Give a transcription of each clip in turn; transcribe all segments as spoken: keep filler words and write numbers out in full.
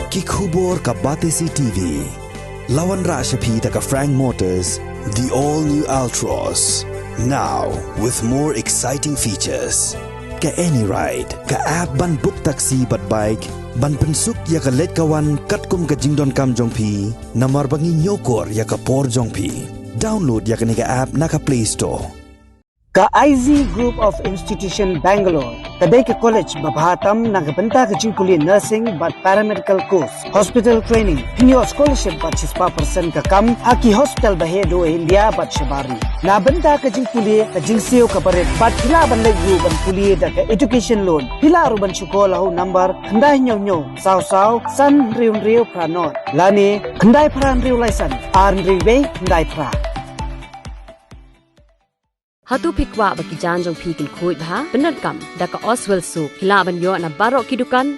Ki khubor ka Batesi T V. La wanrah sha phi da ka Frank Motors, the all new Altroz. Now with more exciting features. Ka AnyRide, ka app ban book taxi bad bike, ban pynsuk ïa ka leit ka wan katkum ka jingdonkam jong phi, namar ba ngi ñiewkor ïa ka por jong phi. Download ïa kane ka app na ka Play Store. Ka I Z Group of Institution Bangalore ka dei ka college ba bha tam na ka bynta ka jingpule nursing bad paramedical course, hospital training. Phin ïoh scholarship bad shispah percent ka kam ha ki hospital ba heh duh ha India bad shabar ri. Na bynta ka jingpule, ka jingsiew kaba rit bad phi lah ban leit ruh ban pule da ka education loan. Phi lah ruh ban shu call ha u number khyndai hynñiew hynñiew saw saw san hynriew hynriew phra nod lane khyndai phra hynriew lai san ar hynriew wei khyndai phra. Hato phi kwah ba ki jaiñ jong phi kin khuid bha? Pyndonkam da ka Oswell Soap. Phi lah ban ïoh na baroh ki dukan.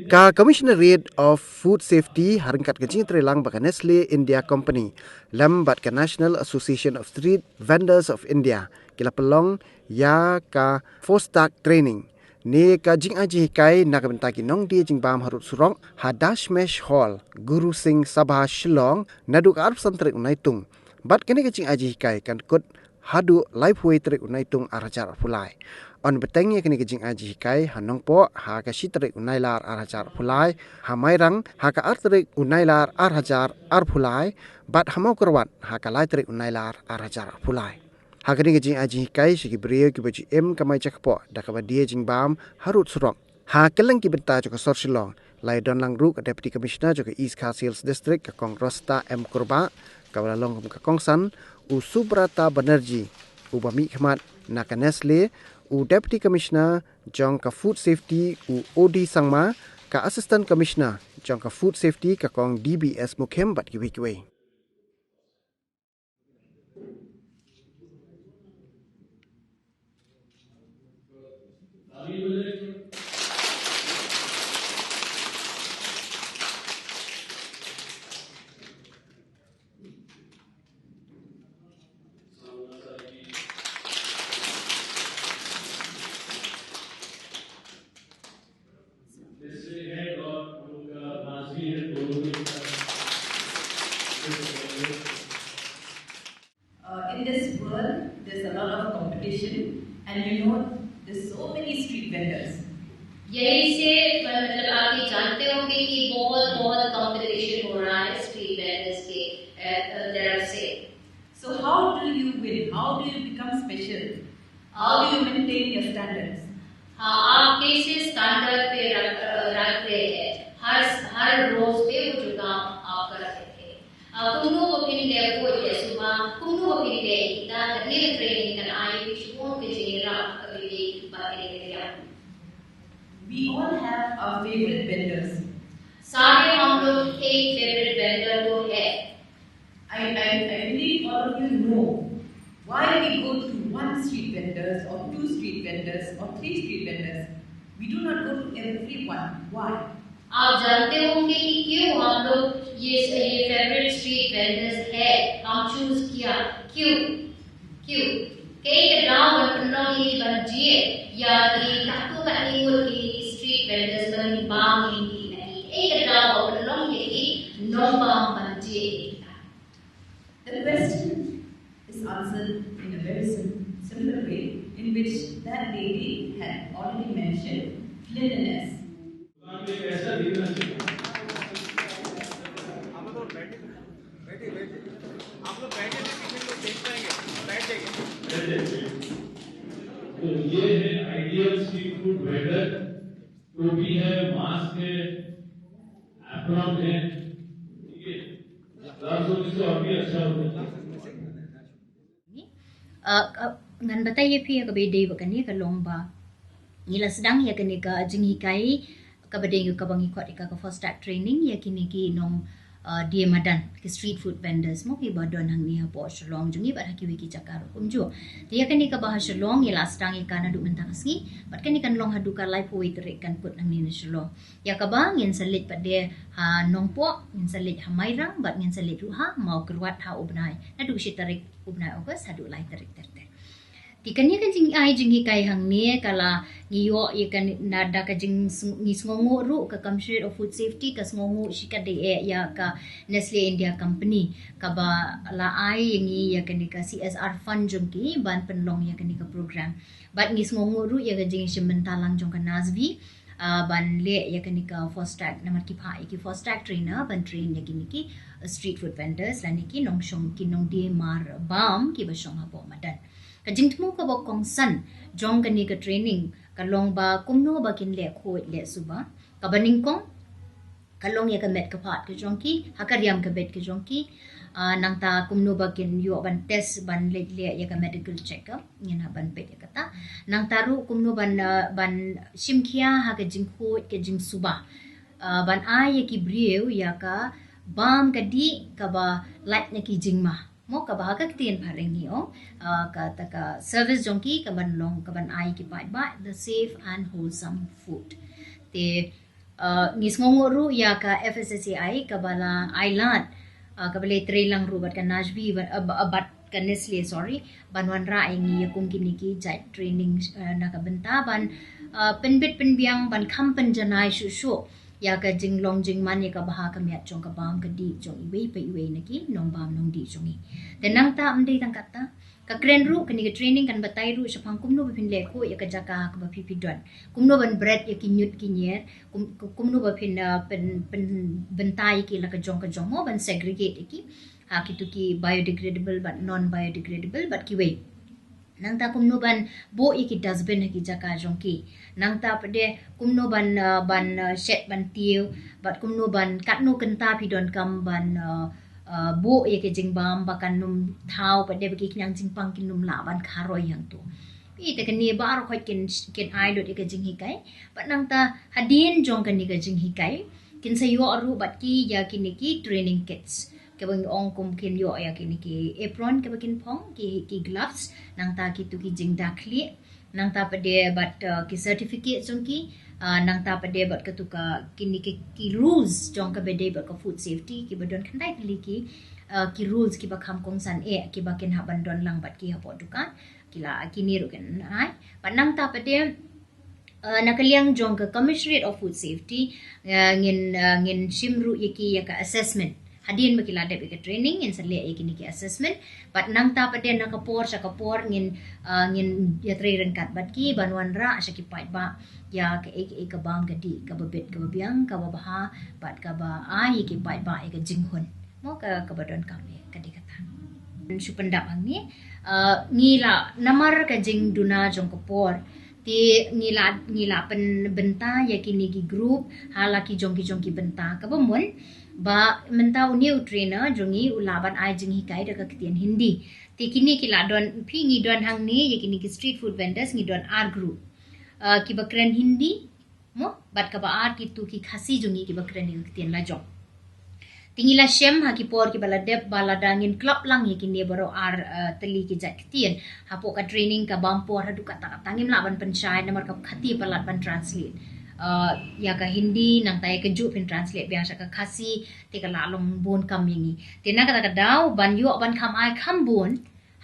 Ka Commissionerate of Food Safety ha ryngkat ka jingïatreilang bad ka Nestle India Company lem bad ka National Association of Street Vendors of India ki la pynlong ïa ka FOSDAC training ne ka jingai jinghikai na ka bynta ki nongdie jingbam harud surok ha Dashmesh Hall, Guru Singh Sabha, Shillong, naduh ka arphew san tarik u Naitung. Bad kane ka jingai jinghikai kan kut haduh laiphew wei tarik u Naitung ar hajar arphew lai. Yn bteng ïa kane ka jingai jinghikai ha Nongpoh ha ka shi tarik u Nailar ar hajar arphew lai, ha Mairang ha ka ar tarik u Nailar ar hajar arphew lai, bad ha Mawkyrwat ha ka lai tarik u Nailar ar hajar arphew lai. Ha kane ka jingai jinghikai sha ki briew kiba ju im kamai jakpoh da kaba die jingbam harud surok. Ha kylleng ki bynta jong ka sor Shillong, la ïadon lang ruh ka Deputy Commissioner jong ka East Khasi Hills District, ka Kong Rosta M Kurbah, kaba la long kum ka kongsan, u Subrata Banerjee uba mihkhmat na ka Nestle, u Deputy Commissioner jong ka Food Safety, u O D Sangma, ka Assistant Commissioner jong ka Food Safety, ka Kong D B S Mukhim, bad kiwei kiwei. Uh, in this world, there's a lot of competition, and you know, there's so many street vendors. यही से, मतलब, आप ये जानते होंगे कि बहुत, बहुत कंपटीशन हो रहा है स्ट्रीट वेंडर्स के, अ, अ, तरफ से। So how do you win? How do you become special? How do you maintain your standards? हाँ, आप कैसे स्टैंडर्ड पे रख, अ, रख रहे हैं हर, हर रोज पे वो जो काम आप कर रहे हैं? अ, kumno ba phin leh buit ïa suba, kumno ba phin leh ïa kita, katne ka training kan ai ïa phi shuh ka jingïarap ka phi leh bad ka jingïarap. We all have our favorite vendors. सारे हम लोग एक फेवरेट वेंडर तो है। I, I, I believe all of you know why we go to one street vendors or two street vendors or three street vendors. We do not go to everyone. Why? आप जानते होंगे कि क्यों हम लोग ये, ये फेवरेट स्ट्रीट वेंडर्स है, हम चूज किया, क्यों? Kiew. Kaei ka daw ban pynlong ïa ki ban jied ïa ki katto katne ngut ki street vendors ba ngin bam ïa ki na ki. Kaei ka daw ban pynlong ïa ki nongbam ban jied ïa ki. The question is answered in a very sim-, simple way in which that lady had already mentioned cleanliness. दुकान पे कैसा दिखना चाहिए? आप लोग बैठे, बैठे, बैठे। आप लोग बैठे थे, कितने लोग देख पाएंगे? बैठ जाइए। बैठ जाइए। तो ये है आइडियल स्ट्रीट फूड वेंडर। टोपी है, मास्क है, एप्रॉन है, ठीक है? दस हो, इससे और भी अच्छा होता। Ni, uh, uh, ngan batai ïa phi ïa kaba ïadei bad kane ka long ba ngi la sdang ïa kane ka jinghikai kaba dei kaba ngi khot ïa ka, ka FOSDAC training ïa kine ki nong, uh, die madan, ki street food vendors mo, kiba don hangne hapoh Shillong jong ngi bad ha kiwei ki jaka ruh kumjuh. Te ïa kane kaba ha Shillong ngi la sdang ïa ka naduh mynta ka sngi bad kane kan long haduh ka laiphew wei tarik kan kut hangne na Shillong. Ïa kaba ngin sa leit pat de ha Nongpoh, ngin sa leit ha Mairang bad ngin sa leit ruh ha Mawkyrwat ha u bnai, naduh shi tarik u bnai August haduh lai tarik Tyrteng. Te kane ka jingai jinghikai hangne ka la ngi ïoh ïa ka na da ka jing ngi sngewnguh ruh ka Commissioner of Food Safety ka sngewnguh shikatdei eh ïa ka Nestle India Company kaba la ai ïa ngi ïa kane ka C S R fund jong ki ban pynlong ïa kane ka program. Bad ngi sngewnguh ruh ïa ka jingshim bynta lang jong ka NASVI ban leh ïa kane ka fast track namar ki phah ïa ki fast track trainer ban train ïa kine ki street food vendors lane ki nongshong ki nongdie mar bam kiba shong hapoh madan. Ka jingthmu kaba kongsan jong kane ka training ka long ba kumno ba kin leh khuid leh suba. Kaba nyngkong ka long ïa ka met ka phad ka jong ki ha ka riam ka bet ka jong ki. Nangta kumno ba kin ïoh ban test ban leh leh ïa ka medical check up ngin hap ban peit ïa kata. Nangta ruh kumno ban ban shim khia ha ka jingkhuid ka jingsuba. Ban ai ïa ki briew ïa ka bam ka dih kaba lait na ki jingma. Mo kaba ha ka ktien phareng ngi ong kata ka service jong ki kaban long kaban ai ki paidbah the safe and wholesome food. Te ngi sngewnguh ruh ïa ka F S S A I kaba la ai lad kaba la trei lang ruh bad ka NASVI bad ka Nestle, sorry, ban wanrah ïa ngi ïa kum kine ki jait training na ka bynta ban pynbit pynbiang ban kham pynjanai shuh shuh ïa ka jinglong jingman ïa ka bha ka miat jong ka bam ka dih jong iwei pa iwei na ki nongbam nongdih jong ngi. Te nangta ym dei tang kata, ka kren ruh kane ka training kan batai ruh shaphang kumno ba phin leh khuid ïa ka jaka kaba phi phi don, kumno ban bret ïa ki ñiut ki ñier, kumno ba phin pynbynta ïa ki la ka jong ka jong mo ban segregate ïa ki ha kitu ki biodegradable bad non biodegradable bad kiwei. Nangta kumno ban buh ïa ki dustbin ha ki jaka jong ki. Nangta pat de kumno ban ban shet ban tiew bad kumno ban katno kynta phi donkam ban buh ïa ki jingbam ba kan nym thaw pat de ba ki khñiang jingpang kin nym lah ban kharoi hangto. Ite kane baroh khoit kin kin ai lut ïa ka jinghikai. Bad nangta hadien jong kane ka jinghikai kin sa ïoh ruh bad ki ïa kine ki training kits kaba ngi ong kum kin ïoh ïa kine ki apron kaba kin phong ki ki gloves nangta kitu ki jingda khlieh nangta pat de bad ki certificate jong ki nangta pat de bad katu ka kine ki ki rules jong kaba dei bad ka food safety kiba don khyndai tylli ki ki rules kiba kham kongsan eh kiba kin hap ban don lang bad ki hapoh dukan ki la kine ruh kin ai bad nangta pat de na ka liang jong ka Commissioner of Food Safety ngin ngin shim ruh ïa ki ïa ka assessment hadien ba ki la dep ïa ka training ngin sa leh ïa kine ki assessment bad nangta pat de na ka por sha ka por ngin ngin ïatrei ryngkat bad ki ban wanrah sha ki paidbah ïa kaei kaei ka bam ka dih kaba bit kaba biang kaba bha bad kaba ai ïa ki paidbah ïa ka jinghun mo ka kaba donkam ïa ka dei kata. Shu pyndap hangne ngi la namar ka jingduna jong ka por te ngi la ngi la pynbynta ïa kine ki group ha la ki jong ki jong ki bynta kaba mon ba mynta une u trainer jong ngi u lah ban ai jinghikai da ka ktien Hindi. Te kine ki la don phi ngi don hangne ïa kine ki street food vendors ngi don ar group kiba kren Hindi mo bad kaba ar kitu ki Khasi jong ngi kiba kren ïa ka ktien la jong. Te ngi la shem ha ki por kiba la dep ba lada ngin klop lang ïa kine baroh ar tylli ki jait ktien hapoh ka training ka bam por haduh katta katta ngim lah ban pynshai namar ka khati palat ban translate ïa ka Hindi nangta ïa ka juh phin translate biang sha ka Khasi te ka la long bun kam ïa ngi. Te na kata ka daw ban ïoh ban kham ai kham bun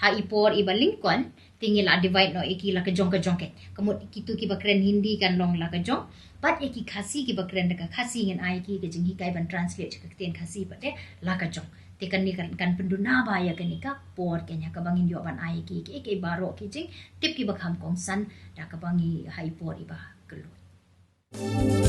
ha i por iba lyngkot te ngi la divide noh ïa ki la ka jong ka jong ke. Ka mut kitu kiba kren Hindi kan long la ka jong bad ïa ki Khasi kiba kren da ka Khasi ngin ai ki ka jinghikai ban translate ka ktien Khasi pat de la ka jong. Te kane kan pynduna ba ïa kane ka por kane kaba ngin ïoh ban ai ki ki ki baroh ki jingtip kiba kham kongsan da kaba ngi ha i por iba kylluid.